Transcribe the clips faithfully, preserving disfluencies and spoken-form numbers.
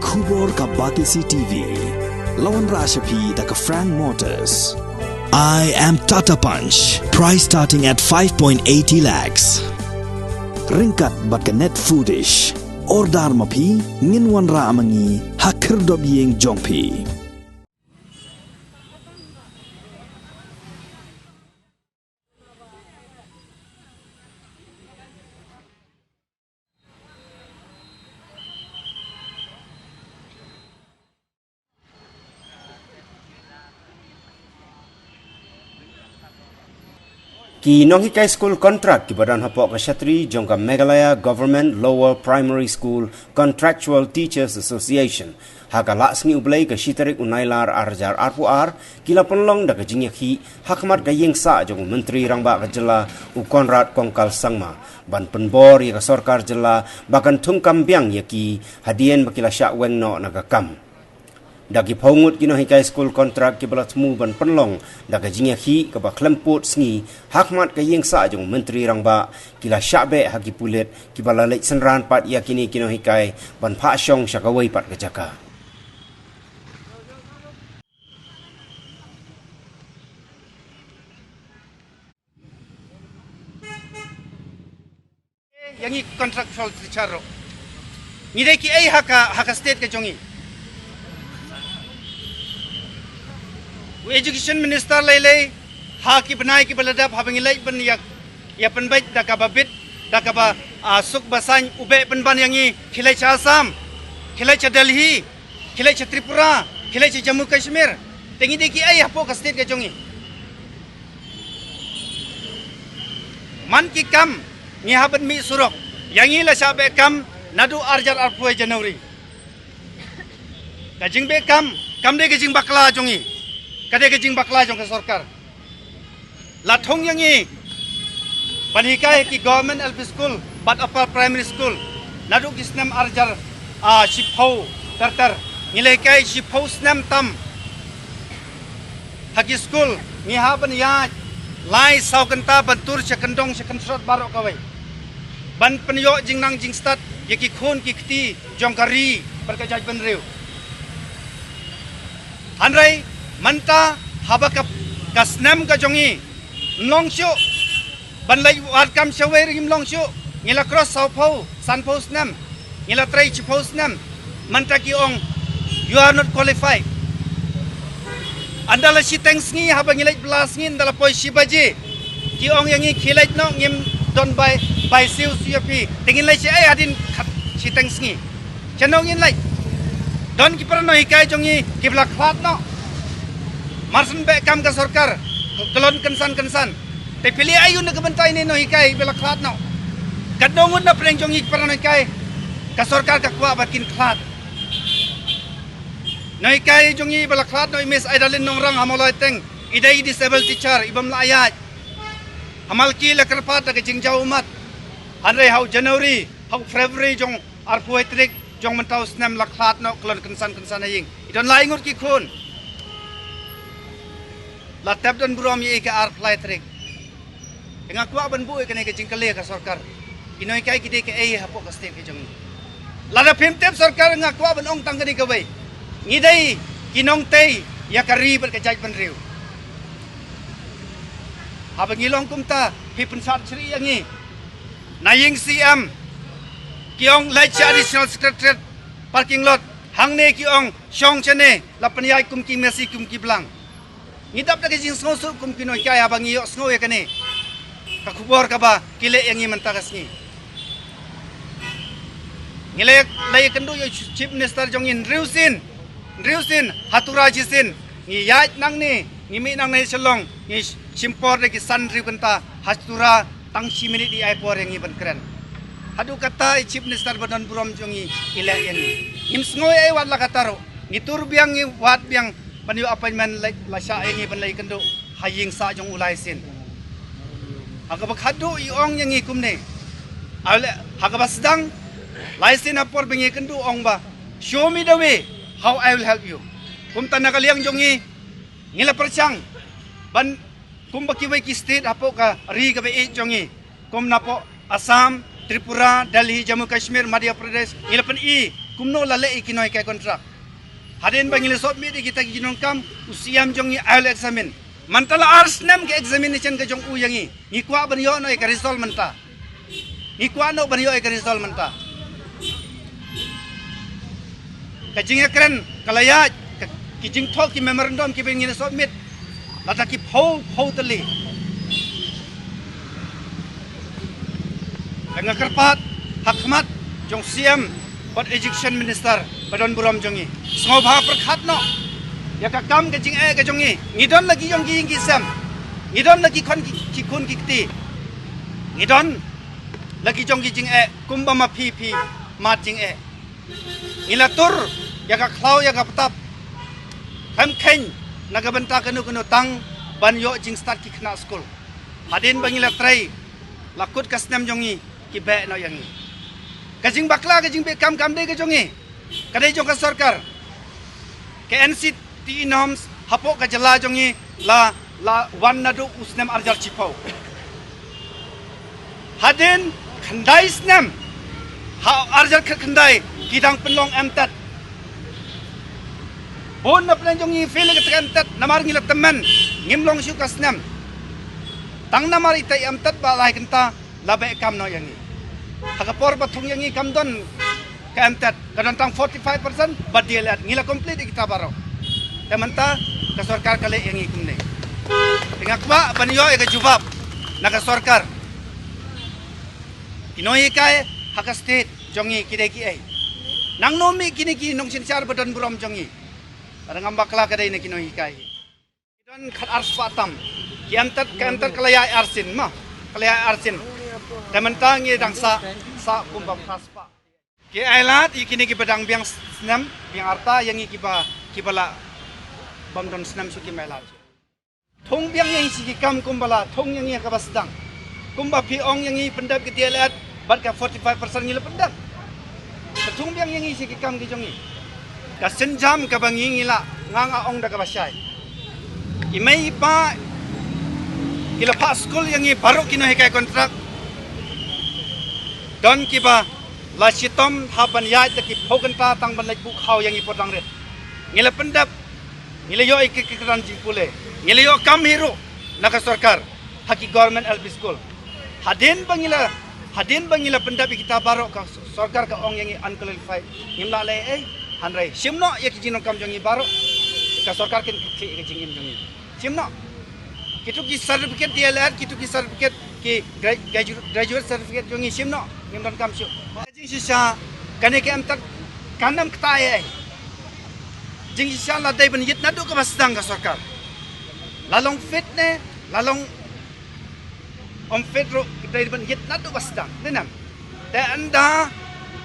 Khubor ka Batesi T V. La wanrah sha phi da ka Frank Motors. I am Tata Punch. Price starting at five point eighty lakhs. Ryngkat bad ka Net Foodish. Order ma phi, ngin wanrah ma ngi ha khyrdop ïing jong phi. Ki nonghikai skul kontrak kiba don hapoh ka shatri jong ka Meghalaya Government Lower Primary School Contractual Teachers Association, ha ka Lahsngi U Blei ka shi tarik u Nailar ar hajar arphew ar, ki la pynlong da ka jingïakhih ha khmat ka ïing sah jong u Myntri Rangbah ka jylla, u Conrad Kongkal Sangma, ban pynbor ïa ka sorkar jylla ba kan thungkam biang ïa ki hadien ba ki la shah weng noh na ka kam. Da ki phew ngut ki nonghikai skul kontrak kiba la thmu ban pynlong da ka jingïakhih kaba khlem pud sngi ha khmat ka ïing sah jong u Myntri Rangbah, ki la shah beh ha ki pulit kiba la leit synran pat ïa kine ki nonghikai ban phah shong sha kawei pat ka jaka. Ïa ngi contractual teacher ruh. Ngi dei kiei ha ka, ha ka state ka jong ngi. U education minister lei lei, ha ki bnai kiba la dep, haba ngi leit ban ïa, ïa pynbeit da kaba bit, da kaba, ah, suk ba saiñ, u beh pynban ïa ngi, khie leit sha Assam, khie leit sha Delhi, khie leit sha Tripura, khie leit sha Jammu Kashmir. Te ngi dei kiei hapoh ka state ka jong ngi. Man ki kam ngi hap ban mih surok. Ïa ngi la shah beh kam naduh ar hajar arphew January. Ka jingbeh kam kam dei ka jingbakla jong ngi. Ka dei ka jingbakla jong ka sorkar. La thung ïa ngi ban hikai ha ki Government L P School bad Upper Primary School naduh ki snem ar hajar, ah, shiphew ter ter. Ngi la hikai shiphew snem tam. Ha ki skul ngi hap ban ïaid lai saw kynta ban tur sha kyndong sha kynshrot baroh kawei, ban pynïoh jingnang jingstad ïa ki khun ki kti jong ka ri bad ka jaitbynriew. Hynrei mynta haba ka, ka snem ka jong ngi ym long shuh, ban leit wad kam shawei ruh ngim long shuh. Ngi la cross sawphew, sanphew snem. Ngi la trei shiphew snem. Mynta ki ong, "You are not qualified." Ynda la shiteng sngi haba ngi leit bylla sngi, ynda la poi shi baje, ki ong ïa ngi, "Khie leit noh, ngim don bai, bai siew siew ïa phi." Te ngin leit shaei hadien khat shiteng sngi? Shano ngin leit? Don ki para nonghikai jong ngi kiba la khlad noh. Mar shen beh kam ka sorkar, kyllon kynsan kynsan. Te phi leh aïu na ka bynta ine nonghikai ba la khlad noh? Katno ngut na pdeng jong ngi ki para nonghikai ka sorkar ka kwah ba kin khlad? Nonghikai jong ngi ba la khlad noh i Miss Idalin Nongrang ha Mawlai Teng, i dei disabled teacher, i bym lah ïaid. Ha Malki la kyrpad da ka jingjaw ummat. Hynrei ha u January, ha u February jong arphew tarik jong mynta u snem la khlad noh kyllon kynsan kynsan ha ïing. I don lai ngut ki khun. La tep don burom ïa i ka arphew lai tarik. Te nga kwah ban buh ïa kane ka jingkylli ha ka sorkar. Ki nonghikai ki dei kaei hapoh ka state ka jong ngi? Lada phim tip sorkar, nga kwah ban ong tang kane kawei. Ngi dei ki nongtei ïa ka ri bad ka jaitbynriew. Haba ngi long kumta, phi pynsad shrieh ïa ngi. Na ïing C M, ki ong leit sha Additional Secretariat parking lot. Hangne ki ong shong shane, la pynïaid kum ki masi kum ki blang. Ngi dap da ka jingsngewsuk kum ki nonghikai haba ngi ïohsngew ïa kane ka khubor kaba ki leh ïa ngi mynta ka sngi. Ngi leh, leh ïakynduh ïa u Chief Minister jong ngi hynriew sien, hynriew sien, ha Tura shisien. Ngi ïaid nangne, ngi mih nangne Shillong, ngi shim por da ki san hynriew kynta, ha Tura tang shi minit i ai por ïa ngi ban kren. Haduh katta i Chief Minister ba don burom jong ngi i leh ïa ngi. Ngim sngew ei ei wat la katta ruh. Ngi tur biang, ngi wad biang ban ïoh appointment, la, la shah ïa ngi ban leit kynduh ha ïing sah jong u lai sien. Ha kaba khadduh i ong ïa ngi kumne. Ai leh, ha kaba sdang lai sien ha por ba ngi kynduh ong ba, "Show me the way, how I will help you." Kumta na ka liang jong ngi, ngi la pyrshang ban, kumba kiwei ki state hapoh ka ri kaba ïeit jong ngi, kum napoh Assam, Tripura, Delhi, Jammu Kashmir, Madhya Pradesh, ngi la pyni Kumno la leh ïa ki nonghikai contract? Hadien ba ngi la submit ïa kita ki jingdonkam, u C M jong ngi ai u la examine. Mynta la ar snem ka examination ka jong u ïa ngi. Ngi kwah ban ïoh noh ïa ka result mynta. Ngi kwah noh ban ïoh ïa ka result mynta. Ka jingïakren ka la ïaid, ka, ki jingthoh ki memorandum kiba ngi la submit, lada ki phew phew tylli. Te nga kyrpad ha khmat jong C M bad Education Minister ba don burom jong ngi, sngewbha pyrkhat noh ïa ka kam ka jingeh ka jong ngi. Ngi don la ki ïong ki ïing ki sem, ngi don la ki khun ki, ki khun ki kti, ngi don la ki jong ki jingeh kumba ma phi phi mad jingeh. Ngi la tur ïa ka khlaw ïa ka btap, khlem kheiñ na ka bynta kano kano tang ban ïoh jingstad ki khynnah skul. Hadien ba ngi la trei, la kut ka snem jong ngi, ki beh noh ïa ngi. Ka jingbakla ka jingbeh kam kam dei ka jong ngi, ka dei jong ka sorkar. Ka N C T E norms hapoh ka jylla jong ngi la, la wan naduh u snem ar hajar shiphew. Hadien khyndai snem, ha ar hajar khatkhyndai ki dang pynlong M Tet. Bun na pdeng jong ngi fail ïa ka M Tet namar ngi la tymmen, ngim long shuh ka snem. Tang namar ita i M Tet ba lai kynta la beh kam noh ïa ngi. Ha ka por ba thung ïa ngi kam don ka M Tet, ka don tang forty five percent bad D L Ed, ngi la complete ïa kita baroh. Te mynta ka sorkar ka leh ïa ngi kumne. Te nga kwah ban ïoh ïa ka jubab na ka sorkar. Ki nonghikai ha ka state jong ngi ki dei kiei? Nangno mih kine ki nongsynshar ba don burom jong ngi? Lada ngam bakla ka dei na ki nonghikai. Ki don khat ar spah tam. Ki M Tet, ka M Tet ka la ïaid arsien ma. Ka la ïaid arsien. Te mynta ngi dang sah, sah kumba phra spah. Ki ai lad ïa kine kiba dang biang snem, biang arta, ïa ngi kiba, kiba la bym don snem shuh kim ai lad. Thung biang ïa ngi sha ki kam kumba la thung ïa ngi ha kaba sdang. Kumba phi ong ïa ngi pyndep ki D L Ed bad ka forty five percent ngi la pyndep. Ka thung biang ïa ngi sha ki kam ki jong ngi. Ka sienjam kaba ngi ngi la, nga nga ong da kaba shai. I mei i pa ki la phah skul ïa ngi baroh ki nonghikai contract. Don kiba la shitom hap ban ïaid da ki phew kynta tang ban leit buh khaw ïa ngi por dang rit. Ngi la pyndep, ngi la ïoh ïa ki, ki kyrdan jingpule. Ngi la ïoh kam hi ruh na ka sorkar ha ki government L P school. Hadien ba ngi la, hadien ba ngi la pyndep ïa kita baroh ka sorkar ka ong ïa ngi unqualified. Ngim lah leh ei ei. Hynrei shim noh ïa ki jingdonkam jong ngi baroh. Ka sorkar kin kit ïa ki jingim jong ngi. Shim noh. Kitu ki certificate D L Ed, kitu ki certificate ki gra-, gradu-, graduate certificate jong ngi shim noh. Ngim donkam shuh. Ka jingshisha kane ka M Tet kan ym kta ei ei. Jingshisha la dei ban ïit naduh kaba sdang ka sorkar. La long fit ne, la long ym fit ruh, dei ban ïit naduh ba sdang. Dei nam. Te ynda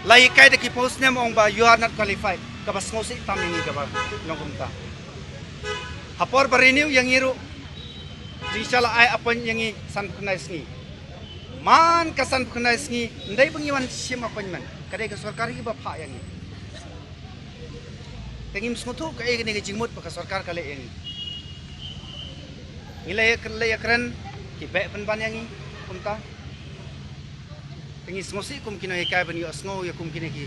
la hikai da ki phew snem ong ba you are not qualified. Kaba sngewsih tam ïa ngi kaba long kumta. Ha por ba renew ïa ngi ruh, jingshisha la ai appoint ïa ngi sanphew khyndai sngi. Man ka sanphew khyndai sngi, ym dei ba ngi wan shim appointment. Ka dei ka sorkar hi ba phah ïa ngi. Te ngim sngewthuh kaei kane ka jingmut ba ka sorkar ka leh ïa ngi. Ngi la ïa, la ïakren, ki beh pynban ïa ngi kumta. Te ngi sngewsih kum ki nonghikai ban ïohsngew ïa kum kine ki,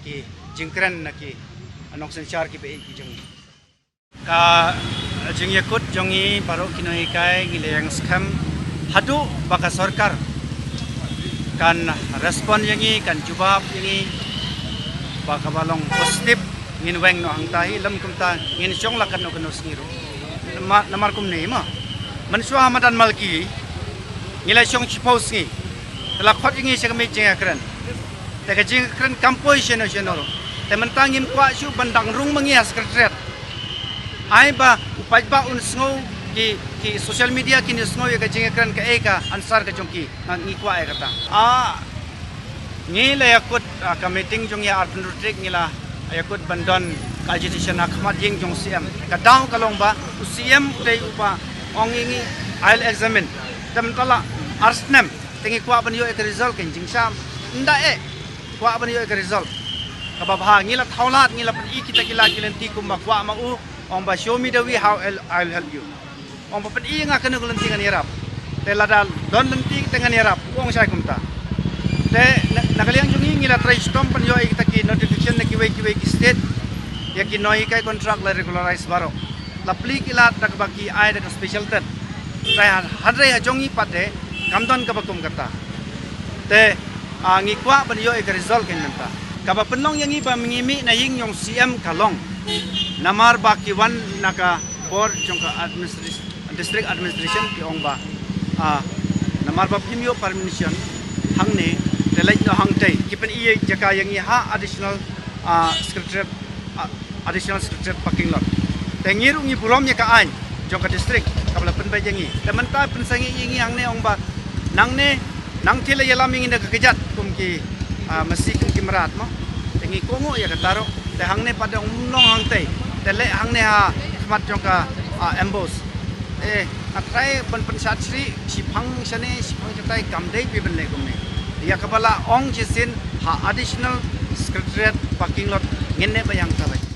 ki jingkren na ki nongsynshar kiba ïeit ki jong ngi. Ka jingïakut jong ngi baroh ki nonghikai ngi la ïeng skhem haduh ba ka sorkar kan respond ïa ngi, kan jubab ïa ngi ba kaba long positive. Ngin weng noh hangta hi, lym kumta ngin shong la katno katno sngi ruh. Namar, namar kumne ma, mynshuwa ha madan Malki ngi la shong shiphew sngi. Te la khot ïa ngi sha ka miet jingïakren. Te ka jingïakren kam poi shano shano ruh. Te mynta ngim kwah shuh ban dang rung ma ngi ha secretariat. Ai ba u paidbah un sngew, ki, ki social media kin ïohsngew ïa ka jingïakren kaei ka answer ka jong ki. Nga ngi kwah ïa kata. Ah, ngi la ïakut, ah, ka meeting jong ngi arphew tarik ngi la ïakut ban don ka agitation ha khmat ïing jong C M. Ka daw ka long ba u C M u dei uba ong ïa ngi I'll examine. Te mynta la ar snem. Te ngi kwah ban ïoh ïa ka result, ka jingshisha ynda eh kwah ban ïoh ïa ka result. Kaba bha ngi la thaw lad, ngi la pyni kita ki la ki lynti kumba kwah ma u, ong ba show me the way how I'll, I'll help you. Ong ba pyni ïa nga kano ka lynti ngan ïarap. Te lada don lynti te ngan ïarap, u ong shai kumta. Te na ka liang jong ngi ngi la trei shitom ban ïoh ïa kita ki notification na kiwei kiwei ki state ïa ki nonghikai contract la regularize baroh. La plie ki lad da kaba ki ai da ka special ten. Te hynrei ha jong ngi pat te kam don kaba kum kata. Te ngi kwah ban ïoh ïa ka result kein mynta. Kaba pynlong ïa ngi ba ngi mih na ïing jong C M ka long namar ba ki wan na ka por jong ka administration, district administration ki ong ba namar ba phim ïoh permission hangne te leit noh hangtei. Ki pyni jaka ïa ngi ha additional secretariat, additional secretariat parking lot. Te ngi ruh ngi burom ïa ka aiñ jong ka district kaba la pynbeit ïa ngi. Te mynta pynsangeh ïa ngi hangne ong ba nangne nangta la ïalam ïa ngi da ka kjat kum ki masi kum ki mrad mo. Te ngi kohnguh ïa kata ruh. Te hangne pat ong ym long hangtei. Te leh hangne ha khmat jong ka ambush. Te nga trai ban pynshad shri shiphang shane shiphang shatai kam dei phi ban leh kumne. Ïa kaba la ong shisien ha additional secretariat parking lot ngin leh ba ïa kata.